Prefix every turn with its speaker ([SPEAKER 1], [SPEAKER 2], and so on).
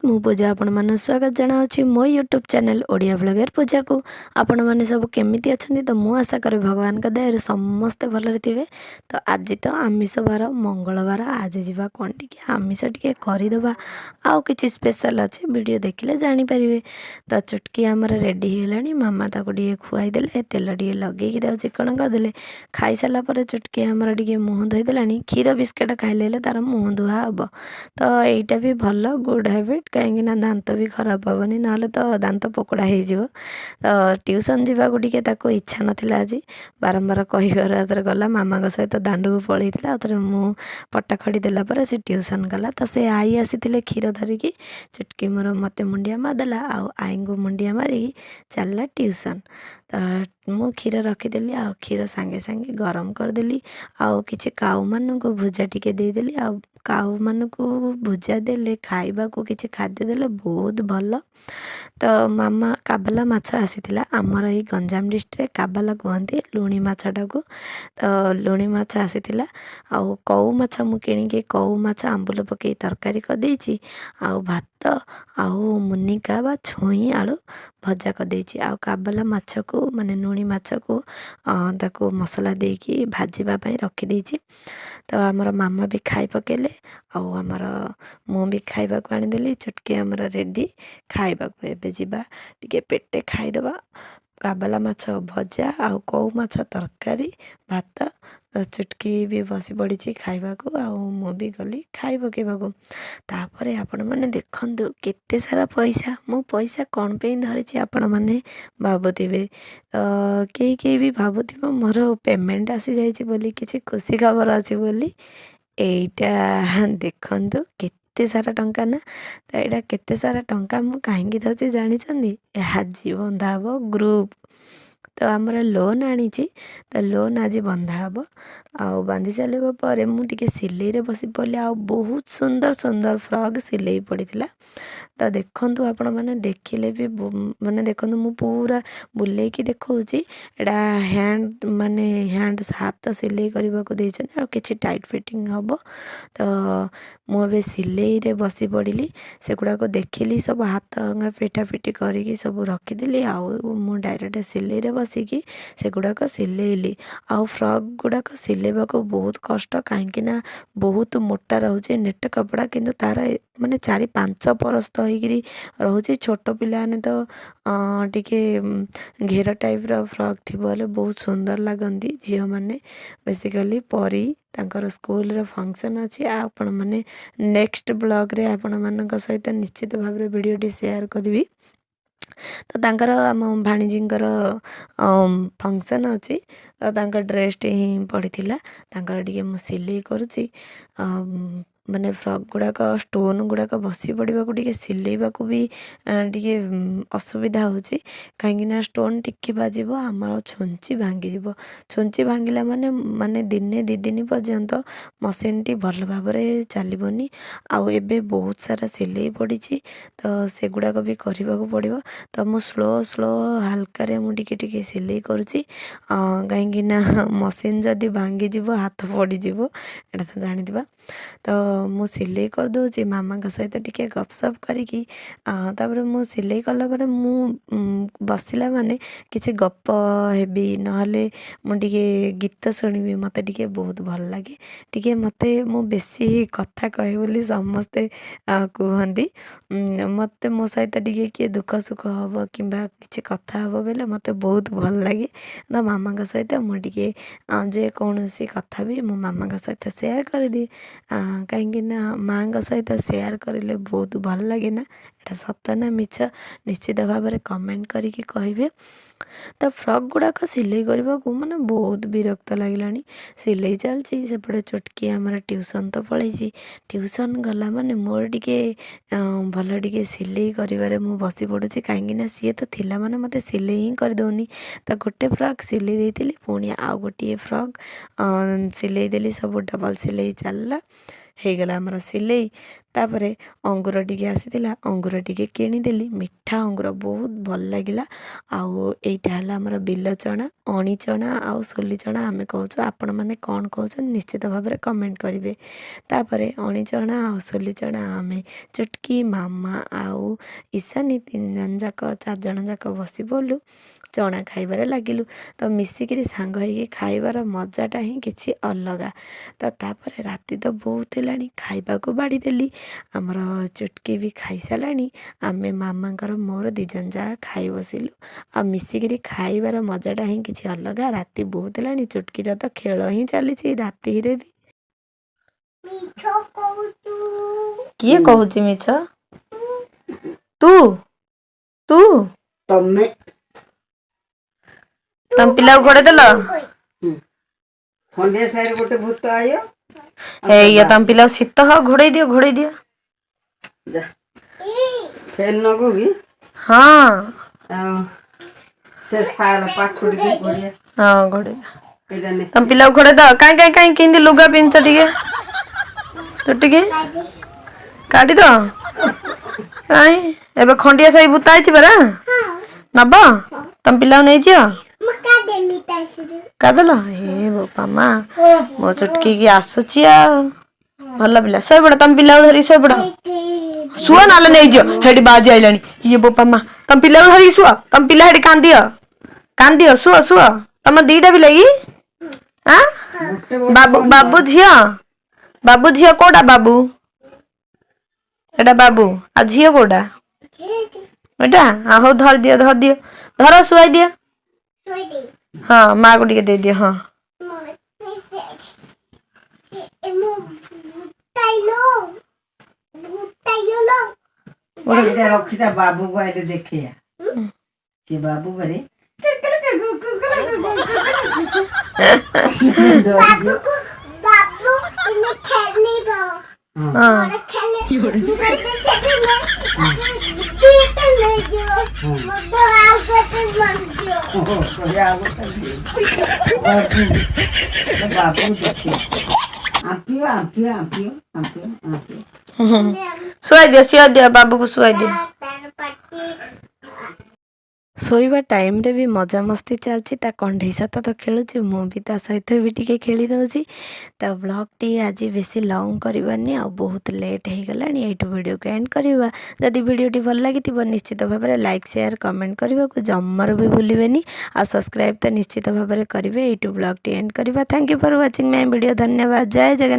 [SPEAKER 1] ମୁଁ ପୂଜା, ଆପଣମାନଙ୍କୁ ସ୍ୱାଗତ ଜଣାଉଛି ମୋ ୟୁଟ୍ୟୁବ୍ ଚ୍ୟାନେଲ୍ ଓଡ଼ିଆ ବ୍ଲଗର୍ ପୂଜାକୁ। ଆପଣମାନେ ସବୁ କେମିତି ଅଛନ୍ତି? ତ ମୁଁ ଆଶା କରେ ଭଗବାନଙ୍କ ଦୟାରୁ ସମସ୍ତେ ଭଲରେ ଥିବେ। ତ ଆଜି ତ ଆମିଷ ବାର, ମଙ୍ଗଳବାର। ଆଜି ଯିବା କ'ଣ ଟିକେ ଆମିଷ ଟିକେ କରିଦେବା, ଆଉ କିଛି ସ୍ପେଶାଲ୍ ଅଛି, ଭିଡ଼ିଓ ଦେଖିଲେ ଜାଣିପାରିବେ। ତ ଚୁଟକି ଆମର ରେଡ଼ି ହେଇଗଲାଣି। ମାମା ତାକୁ ଟିକେ ଖୁଆଇଦେଲେ, ତେଲ ଟିକେ ଲଗେଇକି ତାକୁ ଚିକଣ କରିଦେଲେ। ଖାଇସାରିଲା ପରେ ଚୁଟକି ଆମର ଟିକେ ମୁହଁ ଧୋଇଦେଲାଣି। କ୍ଷୀର ବିସ୍କେଟ୍ ଖାଇଲେ ହେଲେ ତା'ର ମୁହଁ ଧୁଆ ହେବ। ତ ଏଇଟା ବି ଭଲ ଗୁଡ଼୍ ହ୍ୟାବିଟ୍, କାହିଁକିନା ଦାନ୍ତ ବି ଖରାପ ହେବନି, ନହେଲେ ତ ଦାନ୍ତ ପୋକଡ଼ା ହେଇଯିବ। ତ ଟ୍ୟୁସନ୍ ଯିବାକୁ ଟିକେ ତାକୁ ଇଚ୍ଛା ନଥିଲା ଆଜି, ବାରମ୍ବାର କହିବାରୁ ଆଉଥରେ ଗଲା, ମାମାଙ୍କ ସହିତ ଦାଣ୍ଡକୁ ପଳେଇଥିଲା। ଆଉଥରେ ମୁଁ ପଟା ଖଡ଼ି ଦେଲା ପରେ ସେ ଟ୍ୟୁସନ୍ ଗଲା। ତ ସେ ଆଈ ଆସିଥିଲେ କ୍ଷୀର ଧରିକି। ଚୁଟକି ମୋର ମୋତେ ମୁଣ୍ଡିଆ ମାରିଦେଲା ଆଉ ଆଈଙ୍କୁ ମୁଣ୍ଡିଆ ମାରିକି ଚାଲିଲା ଟ୍ୟୁସନ୍। ତ ମୁଁ କ୍ଷୀର ରଖିଦେଲି ଆଉ କ୍ଷୀର ସାଙ୍ଗେ ସାଙ୍ଗେ ଗରମ କରିଦେଲି, ଆଉ କିଛି କାଉମାନଙ୍କୁ ଭୁଜା ଟିକେ ଦେଇଦେଲି। ଆଉ କାଉମାନଙ୍କୁ ଭୁଜା ଦେଲେ, ଖାଇବାକୁ କିଛି ଖାଦ୍ୟ ଦେଲେ ବହୁତ ଭଲ। ତ ମାମା କାବଲା ମାଛ ଆସିଥିଲା। ଆମର ଏଇ ଗଞ୍ଜାମ ଡିଷ୍ଟ୍ରିକ୍ଟରେ କାବଲା କୁହନ୍ତି ଲୁଣି ମାଛଟାକୁ। ତ ଲୁଣି ମାଛ ଆସିଥିଲା ଆଉ କଉ ମାଛ ମୁଁ କିଣିକି କଉ ମାଛ ଆମ୍ବୁଲ ପକାଇ ତରକାରୀ କରିଦେଇଛି, ଆଉ ଭାତ ଆଉ ମୁନିକା ବା ଛୁଇଁ ଆଳୁ ଭଜା କରିଦେଇଛି। ଆଉ କାବଲା ମାଛକୁ, ମାନେ ଲୁଣି ମାଛକୁ, ତାକୁ ମସଲା ଦେଇକି ଭାଜିବା ପାଇଁ ରଖିଦେଇଛି। ତ ଆମର ମାମା ବି ଖାଇ ପକାଇଲେ ଆଉ ଆମର ମୁଁ ବି ଖାଇବାକୁ ଆଣିଦେଲି। ଚୁଟକି ଆମର ରେଡ଼ି ଖାଇବାକୁ। ଏବେ ଯିବା ଟିକେ ପେଟେ ଖାଇଦେବା କାବଲା ମାଛ ଭଜା ଆଉ କଉ ମାଛ ତରକାରୀ, ଭାତ। ତ ଚୁଟକି ବି ବସି ପଡ଼ିଛି ଖାଇବାକୁ ଆଉ ମୁଁ ବି ଗଲି ଖାଇ ପକାଇବାକୁ। ତାପରେ ଆପଣମାନେ ଦେଖନ୍ତୁ କେତେ ସାରା ପଇସା। ମୁଁ ପଇସା କ'ଣ ପାଇଁ ଧରିଛି ଆପଣମାନେ ଭାବୁଥିବେ। ତ କେହି କେହି ବି ଭାବୁଥିବ ମୋର ପେମେଣ୍ଟ ଆସିଯାଇଛି ବୋଲି, କିଛି ଖୁସି ଖବର ଅଛି ବୋଲି। ଏଇଟା ଦେଖନ୍ତୁ କେତେ ସାରା ଟଙ୍କା ନା? ତ ଏଇଟା କେତେ ସାରା ଟଙ୍କା ମୁଁ କାହିଁକି ଧରିଛି ଜାଣିଛନ୍ତି? ଆଜି ବନ୍ଧା ହେବ ଗ୍ରୁପ୍। ତ ଆମର ଲୋନ୍ ଆଣିଛି, ତ ଲୋନ୍ ଆଜି ବନ୍ଧା ହେବ। ଆଉ ବାନ୍ଧି ସାରିଲା ପରେ ମୁଁ ଟିକେ ସିଲେଇରେ ବସି ପଡ଼ିଲି, ଆଉ ବହୁତ ସୁନ୍ଦର ସୁନ୍ଦର ଫ୍ରକ୍ ସିଲେଇ ପଡ଼ିଥିଲା। ତ ଦେଖନ୍ତୁ ଆପଣମାନେ ଦେଖିଲେ ବି, ମାନେ ଦେଖନ୍ତୁ, ମୁଁ ପୁରା ବୁଲେଇକି ଦେଖାଉଛି। ଏଇଟା ହ୍ୟାଣ୍ଡ, ମାନେ ହ୍ୟାଣ୍ଡ ହାତ ସିଲେଇ କରିବାକୁ ଦେଇଛନ୍ତି, ଆଉ କିଛି ଟାଇଟ୍ ଫିଟିଙ୍ଗ ହେବ। ତ ମୁଁ ଏବେ ସିଲେଇରେ ବସି ପଡ଼ିଲି, ସେଗୁଡ଼ାକ ଦେଖିଲି, ସବୁ ହାତ ଫିଟା ଫିଟି କରିକି ସବୁ ରଖିଦେଲି, ଆଉ ମୁଁ ଡାଇରେକ୍ଟ ସିଲେଇରେ ବସିକି ସେଗୁଡ଼ାକ ସିଲେଇଲି। ଆଉ ଫ୍ରକ୍ ଗୁଡ଼ାକ ସିଲେଇବାକୁ ବହୁତ କଷ୍ଟ, କାହିଁକି ନା ବହୁତ ମୋଟା ରହୁଛି ନେଟ୍ କପଡ଼ା, କିନ୍ତୁ ତା'ର ମାନେ ଚାରି ପାଞ୍ଚ ପରସ୍ତ ହେଇକିରି ରହୁଛି। ଛୋଟ ପିଲାମାନେ ତ ଟିକେ ଘେର ଟାଇପ୍ର ଫ୍ରକ୍ ଥିବ ହେଲେ ବହୁତ ସୁନ୍ଦର ଲାଗନ୍ତି ଝିଅମାନେ। ବେସିକାଲି ପରି ତାଙ୍କର ସ୍କୁଲର ଫଙ୍କସନ୍ ଅଛି, ଆଉ ଆପଣମାନେ ନେକ୍ସଟ ବ୍ଲଗ୍ରେ ଆପଣମାନଙ୍କ ସହିତ ନିଶ୍ଚିତ ଭାବରେ ଭିଡ଼ିଓଟି ସେୟାର କରିବି। ତ ତାଙ୍କର, ଆମ ଭାଣିଜୀଙ୍କର ଫଙ୍କସନ୍ ଅଛି, ତ ତାଙ୍କ ଡ୍ରେସ୍ଟି ହିଁ ପଡ଼ିଥିଲା, ତାଙ୍କର ଟିକେ ମୁଁ ସିଲେଇ କରୁଛି। ମାନେ ଫ୍ରକ୍ ଗୁଡ଼ାକ ଷ୍ଟୋନ୍ ଗୁଡ଼ାକ ବସି ପଡ଼ିବାକୁ ଟିକେ ସିଲେଇବାକୁ ବି ଟିକେ ଅସୁବିଧା ହେଉଛି, କାହିଁକିନା ଷ୍ଟୋନ୍ ଟିକେ ବାଜିବ, ଆମର ଛୁଞ୍ଚି ଭାଙ୍ଗିଯିବ। ଛୁଞ୍ଚି ଭାଙ୍ଗିଲା ମାନେ, ମାନେ ଦିନେ ଦୁଇ ଦିନ ପର୍ଯ୍ୟନ୍ତ ମସିନ୍ଟି ଭଲ ଭାବରେ ଚାଲିବନି। ଆଉ ଏବେ ବହୁତ ସାରା ସିଲେଇ ପଡ଼ିଛି, ତ ସେଗୁଡ଼ାକ ବି କରିବାକୁ ପଡ଼ିବ। ତ ମୁଁ ସ୍ଲୋ ସ୍ଲୋ ହାଲକାରେ ମୁଁ ଟିକେ ଟିକେ ସିଲେଇ କରୁଛି, କାହିଁକିନା ମସିନ୍ ଯଦି ଭାଙ୍ଗିଯିବ ହାତ ପଡ଼ିଯିବ, ଏଇଟା ତ ଜାଣିଥିବା। ତ ମୁଁ ସିଲେଇ କରିଦେଉଛି ମାମାଙ୍କ ସହିତ ଟିକେ ଗପସପ କରିକି। ତାପରେ ମୁଁ ସିଲେଇ କଲା ପରେ ମୁଁ ବସିଲା ମାନେ କିଛି ଗପ ହେବି, ନହେଲେ ମୁଁ ଟିକେ ଗୀତ ଶୁଣିବି। ମୋତେ ଟିକେ ବହୁତ ଭଲ ଲାଗେ ଟିକେ। ମୋତେ ମୁଁ ବେଶୀ କଥା କହେ ବୋଲି ସମସ୍ତେ କୁହନ୍ତି। ମୋତେ ମୋ ସହିତ ଟିକେ କିଏ ଦୁଃଖ ସୁଖ ହେବ କିମ୍ବା କିଛି କଥା ହେବ ବୋଇଲେ ମୋତେ ବହୁତ ଭଲ ଲାଗେ। ତ ମାମାଙ୍କ ସହିତ ମୁଁ ଟିକେ ଯେକୌଣସି କଥା ବି ମୋ ମାମାଙ୍କ ସହିତ ସେୟାର କରିଦିଏ, କାହିଁକି ନା ମାଆଙ୍କ ସହିତ ସେୟାର କରିଲେ ବହୁତ ଭଲ ଲାଗେ ନା? ଏଇଟା ସତ ନା ମିଛ ନିଶ୍ଚିତ ଭାବରେ କମେଣ୍ଟ କରିକି କହିବେ। ତ ଫ୍ରକ୍ ଗୁଡ଼ାକ ସିଲେଇ କରିବାକୁ ମାନେ ବହୁତ ବିରକ୍ତ ଲାଗିଲାଣି। ସିଲେଇ ଚାଲିଛି, ସେପଟେ ଚୁଟକି ଆମର ଟ୍ୟୁସନ୍ ତ ପଳେଇଛି। ଟ୍ୟୁସନ୍ ଗଲା ମାନେ ମୋର ଟିକେ ଭଲ ଟିକେ ସିଲେଇ କରିବାରେ ମୁଁ ବସି ପଡ଼ୁଛି, କାହିଁକିନା ସିଏ ତ ଥିଲା ମାନେ ମୋତେ ସିଲେଇ ହିଁ କରିଦେଉନି। ତ ଗୋଟେ ଫ୍ରକ୍ ସିଲେଇ ଦେଇଥିଲି, ପୁଣି ଆଉ ଗୋଟିଏ ଫ୍ରକ୍ ସିଲେଇ ଦେଲି, ସବୁ ଡବଲ୍ ସିଲେଇ ଚାଲିଲା, ହେଇଗଲା ଆମର ସିଲେଇ। ତାପରେ ଅଙ୍ଗୁର ଟିକେ ଆସିଥିଲା, ଅଙ୍ଗୁର ଟିକେ କିଣିଦେଲି। ମିଠା ଅଙ୍ଗୁର, ବହୁତ ଭଲ ଲାଗିଲା। ଆଉ ଏଇଟା ହେଲା ଆମର ବିଲ ଚଣା, ଅଣି ଚଣା ଆଉ ସୋଲି ଚଣା ଆମେ କହୁଛୁ। ଆପଣମାନେ କ'ଣ କହୁଛନ୍ତି ନିଶ୍ଚିତ ଭାବରେ କମେଣ୍ଟ କରିବେ। ତାପରେ ଅଣି ଚଣା ଆଉ ସୋଲି ଚଣା ଆମେ ଚୁଟକି, ମାମା ଆଉ ଈଶାନୀ ତିନି ଜଣ ଯାକ, ଚାରି ଜଣ ଯାକ ବସି ପଡ଼ିଲୁ, ଚଣା ଖାଇବାରେ ଲାଗିଲୁ। ତ ମିଶିକିରି ସାଙ୍ଗ ହେଇକି ଖାଇବାର ମଜାଟା ହିଁ କିଛି ଅଲଗା। ତ ତାପରେ ରାତି ତ ବହୁତ ହେଲାଣି, ଖାଇବାକୁ ବାଢ଼ିଦେଲି। ଆମର ଚୁଟକି ବି ଖାଇସାରିଲାଣି। ଆମେ ମାମାଙ୍କର ମୋର ଦୁଇ ଜଣ ଯାକ ଖାଇ ବସିଲୁ ଆଉ ମିଶିକିରି ଖାଇବାର ମଜାଟା ହିଁ କିଛି ଅଲଗା। ରାତି ବହୁତ ହେଲାଣି, ଚୁଟକିର ତ ଖେଳ ହିଁ ଚାଲିଛି ରାତିରେ ବି।
[SPEAKER 2] ମିଛ କହୁଛୁ।
[SPEAKER 1] କିଏ କହୁଛି ମିଛ? ତୁ ତୁ
[SPEAKER 3] ତମେ।
[SPEAKER 1] ତମ ପିଲାକୁ ଘୋଡ଼େଇ ଦେଲ?
[SPEAKER 3] ଖଣ୍ଡିଆ ସାହିରେ ଗୋଟେ ଭୂତ ଆଇବ।
[SPEAKER 1] ଏଇଆ ତମ ପିଲାକୁ ଶୀତ ହ, ଘୋଡ଼େଇ ଦିଅ, ଘୋଡ଼େଇ ଦିଅ।
[SPEAKER 3] ଯା, ଫେନ୍ ନଗୁ କି?
[SPEAKER 1] ହଁ।
[SPEAKER 3] ଆଉ ସେ ସାର ପାଛୁଡ଼ି ଦେଇ ଘୋଡ଼ିଆ।
[SPEAKER 1] ହଁ, ଘୋଡ଼େଇ।
[SPEAKER 3] ଏଇଟା ନେ।
[SPEAKER 1] ତମ ପିଲାକୁ ଘୋଡ଼େଇ ଦବ। କାଇଁ କାଇଁ କାଇଁ, କେମିତି ଲୁଗା ପିନ୍ଧିଛ ଟିକେ ତୁ ଟିକେ କାଢିଦ। କାଇଁ, ଏବେ ଖଣ୍ଡିଆ ସାହି ଭୂତ ଆଇଛି ପରା, ନବ ତମ ପିଲାକୁ ନେଇଯିବ।
[SPEAKER 2] ମୁଁ କାଦେଲି ତାସିରୁ।
[SPEAKER 1] କାଦେଲ? ହେ ବୋପା ମା, ମୋ ଚୁଟକିକି ଆସୁଛି। ଆଉ ଭଲ ପିଲା, ଶୋଇପଡ଼। ତମ ପିଲାକୁ ଧରିକି ଶୋଇପଡ଼, ଶୁଅ, ନହେଲେ ନେଇଯିବ। ହେଠି ବାଜି ଆଇଲାଣି। ଇଏ ବୋପା ମା, ତମ ପିଲାକୁ ଧରିକି ଶୁଅ। ତମ ପିଲା ହେଠି କାନ୍ଦିଅ, କାନ୍ଦିଅ, ଶୁଅ ଶୁଅ। ତମ ଦିଟା ପିଲା କି? ଆଁ, ବାବୁ, ବାବୁ ଝିଅ, ବାବୁ ଝିଅ, କୋଉଟା ବାବୁ? ଏଟା ବାବୁ, ଆଉ ଝିଅ କୋଉଟା? ଏଟା। ହଉ, ଧରିଦିଅ, ଧରିଦିଅ, ଧର, ଶୁଆଇ ଦିଅ।
[SPEAKER 2] ଶୋଇଦେ।
[SPEAKER 1] ହଁ, ମାକୁ ଟିକେ ଦେଇଦିଅ, ହଁ।
[SPEAKER 2] ମତେ ସେ ମୁଁ ଭୂତାଇଲୋ, ଭୂତାଇଲୋ।
[SPEAKER 3] ଏଇଟା ରଖିଥା, ବାବୁକୁ ଆଇଲେ ଦେଖେଇବା। ସେ ବାବୁ ଘରେ
[SPEAKER 2] ବାବୁକୁ, ବାବୁ ଏନେ ଖେଳିବ।
[SPEAKER 1] ହଁ।
[SPEAKER 2] ମୋର ଖେଳେ, ମୁଁ ଗୋଟେ ସେଦିନ ଦିଟା ନେଇଯିବ ମତେ, ଆଉ ଗୋଟେ ମଞ୍ଜିବ।
[SPEAKER 3] ଆଉ ଗୋଟେ ବାବୁ, ବାବୁ ଦେଖେ, ଆମ୍ପିବ ଆମ୍ପିବ ଆମ୍ପିବ ଆମ୍ପିବ ଆମ୍ପିବ।
[SPEAKER 1] ଶୁଆଇ ଦିଅ, ଶୁଆଇ ଦିଅ, ବାବୁକୁ ଶୁଆଇ ଦିଅ।
[SPEAKER 2] ତାର ପାଟି।
[SPEAKER 1] ଶୋଇବା ଟାଇମ୍ରେ ବି ମଜାମସ୍ତି ଚାଲିଛି। ତା କଣ୍ଢେଇ ସହିତ ତ ଖେଳୁଛି, ମୁଁ ବି ତା ସହିତ ବି ଟିକେ ଖେଳି ନେଉଛି। ତ ବ୍ଲଗ୍ଟି ଆଜି ବେଶୀ ଲଙ୍ଗ୍ କରିବାନି, ଆଉ ବହୁତ ଲେଟ୍ ହେଇଗଲାଣି। ଏଇଠୁ ଭିଡ଼ିଓକୁ ଏଣ୍ଡ କରିବା। ଯଦି ଭିଡ଼ିଓଟି ଭଲ ଲାଗିଥିବ, ନିଶ୍ଚିତ ଭାବରେ ଲାଇକ୍, ସେୟାର, କମେଣ୍ଟ କରିବାକୁ ଜମାରୁ ବି ଭୁଲିବେନି, ଆଉ ସବସ୍କ୍ରାଇବ୍ ତ ନିଶ୍ଚିତ ଭାବରେ କରିବେ। ଏଇଠୁ ବ୍ଲଗ୍ଟି ଏଣ୍ଡ କରିବା। Thank you for watching my video. ଧନ୍ୟବାଦ, ଜୟ ଜଗନ୍ନାଥ।